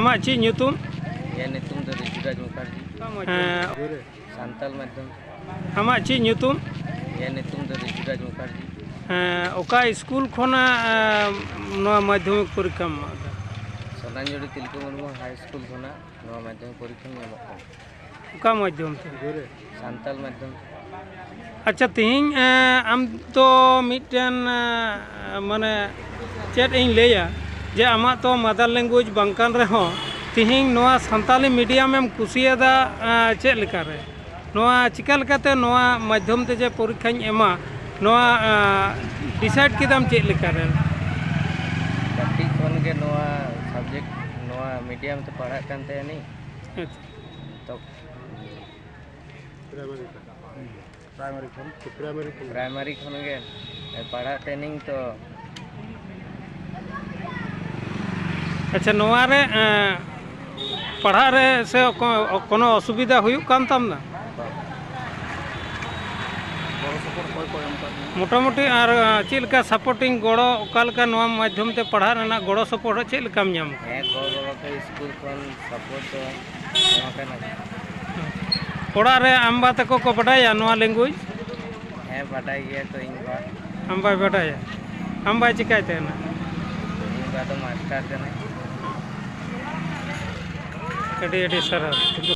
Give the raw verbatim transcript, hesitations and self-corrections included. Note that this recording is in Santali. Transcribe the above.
ᱟᱢᱟᱜ ᱪᱮᱫ ᱧᱩᱛᱩᱢ? ᱤᱧᱟᱹᱜ ᱧᱩᱛᱩᱢ ᱫᱚ ᱨᱤᱡᱩᱨᱟᱡᱽ ᱢᱩᱠᱷᱟᱨᱡᱤ᱾ ᱦᱮᱸ᱾ ᱥᱟᱱᱛᱟᱞ ᱢᱟᱫᱽᱫᱷᱚᱢ᱾ ᱟᱢᱟᱜ ᱪᱮᱫ ᱧᱩᱛᱩᱢ? ᱤᱧᱟᱹᱜ ᱧᱩᱛᱩᱢ ᱫᱚ ᱨᱤᱡᱩᱨᱟᱡᱽ ᱢᱩᱠᱷᱟᱨᱡᱤ᱾ ᱦᱮᱸ, ᱚᱠᱟ ᱥᱠᱩᱞ ᱠᱷᱚᱱᱟᱜ, ᱮᱸ, ᱱᱚᱣᱟ ᱢᱟᱫᱽᱫᱷᱚᱢᱤᱠ ᱯᱚᱨᱤᱠᱠᱷᱟᱢ ᱮᱢ ᱮᱫᱟ? ᱥᱚᱱᱟᱧᱡᱩᱲᱤ ᱛᱤᱞᱠᱟᱹ ᱢᱩᱨᱢᱩ ᱦᱟᱭ ᱥᱠᱩᱞ ᱠᱷᱚᱱᱟᱜ ᱱᱚᱣᱟ ᱢᱟᱫᱽᱫᱷᱚᱢᱤᱠ ᱯᱚᱨᱤᱠᱠᱷᱟᱧ ᱮᱢᱚᱜ ᱠᱟᱱᱟ᱾ ᱚᱠᱟ ᱢᱟᱫᱽᱫᱷᱚᱢ ᱛᱮ? ᱥᱟᱱᱛᱟᱞ ᱢᱟᱫᱽᱫᱷᱚᱢ᱾ ᱟᱪᱪᱷᱟ, ᱛᱮᱦᱮᱧ, ᱮᱸ, ᱟᱢ ᱫᱚ ᱢᱤᱫᱴᱮᱱ, ᱮᱸ, ᱢᱟᱱᱮ, ᱪᱮᱫ ᱤᱧ ᱞᱟᱹᱭᱟ, ᱡᱮ ᱟᱢᱟᱜ ᱛᱚ mother language ᱵᱟᱝ ᱠᱟᱱ ᱨᱮᱦᱚᱸ, ᱛᱮᱦᱮᱧ ᱱᱚᱣᱟ ᱥᱟᱱᱛᱟᱞᱤ medium ᱮᱢ ᱠᱩᱥᱤᱭᱟᱫᱟ, ᱮᱸ, ᱪᱮᱫ ᱞᱮᱠᱟᱨᱮ? ᱱᱚᱣᱟ ᱪᱤᱠᱟ ᱞᱮᱠᱟᱛᱮ ᱱᱚᱣᱟ ᱢᱟᱫᱽᱫᱷᱚᱢ ᱛᱮ ᱡᱮ ᱯᱚᱨᱤᱠᱠᱷᱟᱧ ᱮᱢᱟ, ᱱᱚᱣᱟ, ᱮᱸ, decide ᱠᱮᱫᱟᱢ ᱪᱮᱫ ᱞᱮᱠᱟᱨᱮ? ᱠᱟᱹᱴᱤᱡ ᱠᱷᱚᱱ ᱜᱮ ᱱᱚᱣᱟ subject, ᱱᱚᱣᱟ medium ᱛᱮ ᱯᱟᱲᱦᱟᱜ ᱠᱟᱱ ᱛᱟᱦᱮᱱᱤᱧ᱾ ᱟᱪᱪᱷᱟ᱾ ᱛᱚ ᱯᱨᱟᱭᱢᱟᱨᱤ ᱠᱷᱚᱱ? ᱯᱨᱟᱭᱢᱟᱨᱤ ᱠᱷᱚᱱ᱾ ᱯᱨᱟᱭᱢᱟᱨᱤ ᱠᱷᱚᱱ ᱜᱮ ᱯᱟᱲᱦᱟᱜ ᱛᱟᱦᱮᱱᱤᱧ ᱛᱚ᱾ ᱟᱪᱪᱷᱟ, ᱱᱚᱣᱟ ᱨᱮ, ᱮᱸ, ᱯᱟᱲᱦᱟᱜ ᱨᱮ ᱥᱮ ᱠᱚ-, ᱠᱳᱱᱳ ᱚᱥᱩᱵᱤᱫᱷᱟ ᱦᱩᱭᱩᱜ ᱠᱟᱱ ᱛᱟᱢ ᱫᱟ? ᱜᱚᱲᱚ ᱥᱚᱯᱚᱦᱚᱫ ᱚᱠᱚᱭ ᱠᱚ ᱮᱢ ᱠᱟᱫ ᱢᱮᱭᱟ? ᱢᱚᱴᱟᱢᱩᱴᱤ ᱟᱨ, ᱮᱸ, ᱪᱮᱫ ᱞᱮᱠᱟ supporting ᱜᱚᱲᱚ, ᱚᱠᱟ ᱞᱮᱠᱟ ᱱᱚᱣᱟ ᱢᱟᱫᱽᱫᱷᱚᱢ ᱛᱮ ᱯᱟᱲᱦᱟᱜ ᱨᱮᱱᱟᱜ ᱜᱚᱲᱚ ᱥᱚᱯᱚᱦᱚᱫ ᱪᱮᱫ ᱞᱮᱠᱟᱢ ᱧᱟᱢ ᱠᱮᱫᱟ? ᱦᱮᱸ, ᱜᱚ ᱵᱟᱵᱟ ᱠᱚ ᱥᱠᱩᱞ ᱠᱷᱚᱱ support ᱫᱚ ᱮᱢ ᱟᱠᱟᱱᱟ᱾ ᱚᱲᱟᱜ ᱨᱮ ᱟᱢ ᱵᱟ ᱛᱟᱠᱚ ᱠᱚ ᱵᱟᱰᱟᱭᱟ ᱱᱚᱣᱟ language? ᱦᱮᱸ, ᱵᱟᱰᱟᱭ ᱜᱮᱭᱟ ᱠᱚ ᱤᱧ ᱵᱟ᱾ ᱟᱢ ᱵᱟᱭ ᱵᱟᱰᱟᱭᱟ? ᱟᱢ ᱵᱟᱭ ᱪᱤᱠᱟᱹᱭ ᱛᱟᱦᱮᱱᱟ? ᱤᱧ ᱵᱟ ᱫᱚ ᱢᱟᱥᱴᱟᱨ ᱠᱟᱱᱟᱭ᱾ ᱟᱹᱰᱤ ᱟᱹᱰᱤ ᱥᱟᱨᱦᱟᱣ᱾